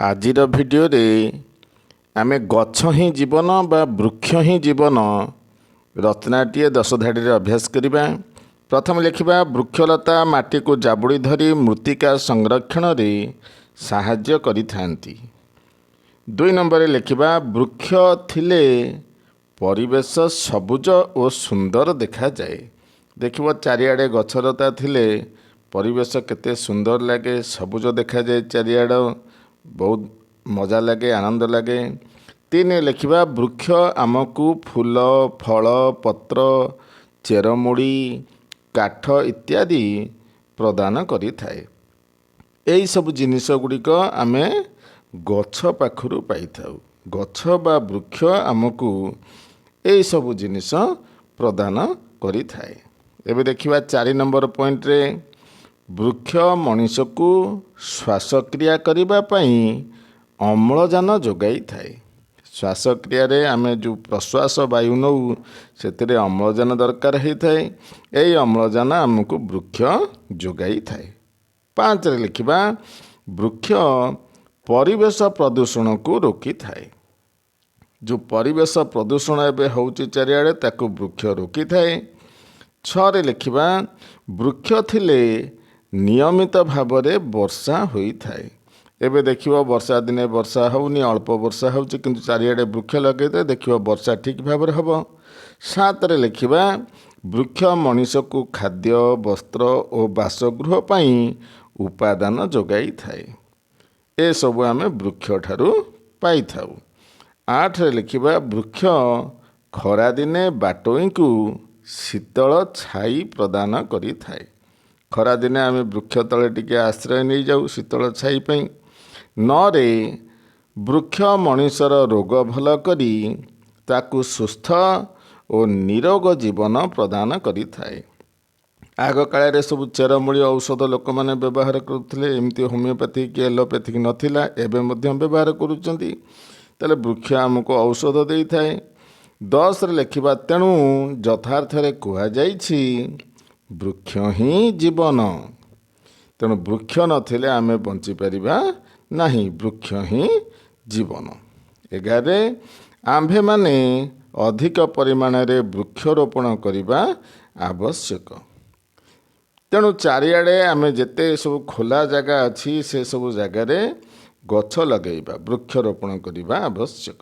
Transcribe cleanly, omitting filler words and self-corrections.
ଆଜିର ଭିଡ଼ିଓରେ ଆମେ ଗଛ ହିଁ ଜୀବନ ବା ବୃକ୍ଷ ହିଁ ଜୀବନ ରଚନାଟିଏ 10 ଧାଡ଼ିରେ ଅଭ୍ୟାସ କରିବା। ପ୍ରଥମେ ଲେଖିବା, ବୃକ୍ଷଲତା ମାଟିକୁ ଜାବୁଡ଼ି ଧରି ମୃତ୍ତିକା ସଂରକ୍ଷଣରେ ସାହାଯ୍ୟ କରିଥାନ୍ତି। 2 ନମ୍ବରରେ ଲେଖିବା, ବୃକ୍ଷ ଥିଲେ ପରିବେଶ ସବୁଜ ଓ ସୁନ୍ଦର ଦେଖାଯାଏ। ଦେଖିବ, ଚାରିଆଡ଼େ ଗଛଲତା ଥିଲେ ପରିବେଶ କେତେ ସୁନ୍ଦର ଲାଗେ, ସବୁଜ ଦେଖାଯାଏ ଚାରିଆଡ଼, ବହୁତ ମଜା ଲାଗେ, ଆନନ୍ଦ ଲାଗେ। 3 ଲେଖିବା, ବୃକ୍ଷ ଆମକୁ ଫୁଲ, ଫଳ, ପତ୍ର, ଚେରମୂଳି, କାଠ ଇତ୍ୟାଦି ପ୍ରଦାନ କରିଥାଏ। ଏହିସବୁ ଜିନିଷ ଗୁଡ଼ିକ ଆମେ ଗଛ ପାଖରୁ ପାଇଥାଉ। ଗଛ ବା ବୃକ୍ଷ ଆମକୁ ଏହିସବୁ ଜିନିଷ ପ୍ରଦାନ କରିଥାଏ। ଏବେ ଦେଖିବା 4 ନମ୍ବର ପଏଣ୍ଟରେ, ବୃକ୍ଷ ମଣିଷକୁ ଶ୍ୱାସକ୍ରିୟା କରିବା ପାଇଁ ଅମ୍ଳଜାନ ଯୋଗାଇଥାଏ। ଶ୍ୱାସକ୍ରିୟାରେ ଆମେ ଯେଉଁ ପ୍ରଶ୍ୱାସ ବାୟୁ ନେଉ, ସେଥିରେ ଅମ୍ଳଜାନ ଦରକାର ହୋଇଥାଏ। ଏହି ଅମ୍ଳଜାନ ଆମକୁ ବୃକ୍ଷ ଯୋଗାଇଥାଏ। 5ରେ ଲେଖିବା, ବୃକ୍ଷ ପରିବେଶ ପ୍ରଦୂଷଣକୁ ରୋକିଥାଏ। ଯେଉଁ ପରିବେଶ ପ୍ରଦୂଷଣ ଏବେ ହେଉଛି ଚାରିଆଡ଼େ, ତାକୁ ବୃକ୍ଷ ରୋକିଥାଏ। 6ରେ ଲେଖିବା, ବୃକ୍ଷ ଥିଲେ ନିୟମିତ ଭାବରେ ବର୍ଷା ହୋଇଥାଏ। ଏବେ ଦେଖିବ, ବର୍ଷା ଦିନେ ବର୍ଷା ହେଉନି, ଅଳ୍ପ ବର୍ଷା ହେଉଛି। କିନ୍ତୁ ଚାରିଆଡ଼େ ବୃକ୍ଷ ଲଗାଇଦେଲେ ଦେଖିବ, ବର୍ଷା ଠିକ୍ ଭାବରେ ହେବ। 7ରେ ଲେଖିବା, ବୃକ୍ଷ ମଣିଷକୁ ଖାଦ୍ୟ, ବସ୍ତ୍ର ଓ ବାସଗୃହ ପାଇଁ ଉପାଦାନ ଯୋଗାଇଥାଏ। ଏସବୁ ଆମେ ବୃକ୍ଷଠାରୁ ପାଇଥାଉ। 8ରେ ଲେଖିବା, ବୃକ୍ଷ ଖରାଦିନେ ବାଟୋଇଙ୍କୁ ଶୀତଳ ଛାଇ ପ୍ରଦାନ କରିଥାଏ। ଖରାଦିନେ ଆମେ ବୃକ୍ଷ ତଳେ ଟିକେ ଆଶ୍ରୟ ନେଇଯାଉ ଶୀତଳ ଛାଇ ପାଇଁ। 9ରେ, ବୃକ୍ଷ ମଣିଷର ରୋଗ ଭଲ କରି ତାକୁ ସୁସ୍ଥ ଓ ନିରୋଗ ଜୀବନ ପ୍ରଦାନ କରିଥାଏ। ଆଗ କାଳରେ ସବୁ ଚେରମୂଳି ଔଷଧ ଲୋକମାନେ ବ୍ୟବହାର କରୁଥିଲେ। ଏମିତି ହୋମିଓପାଥିକ୍ କି ଏଲୋପାଥିକ୍ ନଥିଲା। ଏବେ ମଧ୍ୟ ବ୍ୟବହାର କରୁଛନ୍ତି। ତାହେଲେ ବୃକ୍ଷ ଆମକୁ ଔଷଧ ଦେଇଥାଏ। 10ରେ ଲେଖିବା, ତେଣୁ ଯଥାର୍ଥରେ କୁହାଯାଇଛି, ବୃକ୍ଷ ହିଁ ଜୀବନ। ତେଣୁ ବୃକ୍ଷ ନଥିଲେ ଆମେ ବଞ୍ଚିପାରିବା ନାହିଁ। ବୃକ୍ଷ ହିଁ ଜୀବନ। 11ରେ, ଆମ୍ଭେମାନେ ଅଧିକ ପରିମାଣରେ ବୃକ୍ଷରୋପଣ କରିବା ଆବଶ୍ୟକ। ତେଣୁ ଚାରିଆଡ଼େ ଆମେ ଯେତେ ସବୁ ଖୋଲା ଜାଗା ଅଛି, ସେସବୁ ଜାଗାରେ ଗଛ ଲଗାଇବା, ବୃକ୍ଷରୋପଣ କରିବା ଆବଶ୍ୟକ।